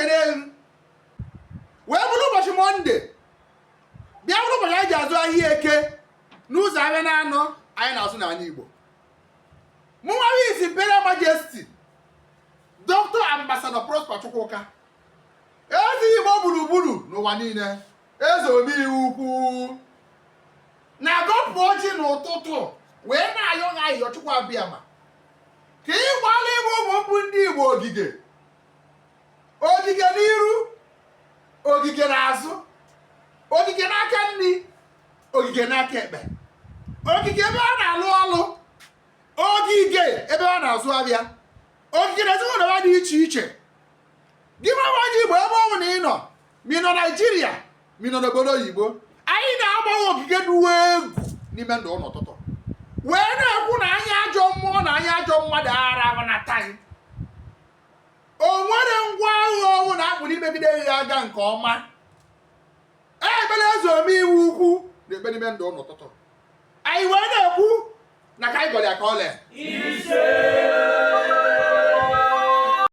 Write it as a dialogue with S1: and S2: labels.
S1: na-ekene elu wee bụrụ ụbọchị Monday, bịa bụrụ ụbọchị anyị ji azụ ahịa Eke n'ụzọ ahịa na-anọ anyị na-azụ n'ala Igbo. Mụnwa His Imperial Majesty Dr. Ambassador Prosper Chukwuka, eze Igbo gburugburu n'ụwa niile, eze omeiwu ukwu, na-agọpụ ọjị n'ụtụtụ wee na-ayọ ha ayọ Chukwu Abịama ka ị gbala ịbụ ụmụ mbụ ndị Igbo ogige, ogige n'iru, ogige n'azụ, ogige n'aka nri, ogige n'aka ekpe, ogige ebe a na-alụ ọlụ, ogige ebe a na-azụ ahịa, ogige na ezinụlọ ya dị iche iche. Gị nwa onye Igbo, ebe ọ bụla ị nọ, ma ị nọ Naijiria, ma ị nọ n'obodo oyibo, anyị na-agbanwe ogige dị egwu n'ime ndụ n'ụtụtụ wee na-ekwu na anya ajọ mmụọ na anya ajọ mmadụ ara nata anyị. O nwere ngwa agha ọnwụ na akpụrụ imegide ya aga nke ọma. Ekpere eze omeiwu ukwu na-ekpe n'ime ndụ n'ụtụtụ anyị wee na-ekwu na ka anyị gọrọ ya ka ọ lee.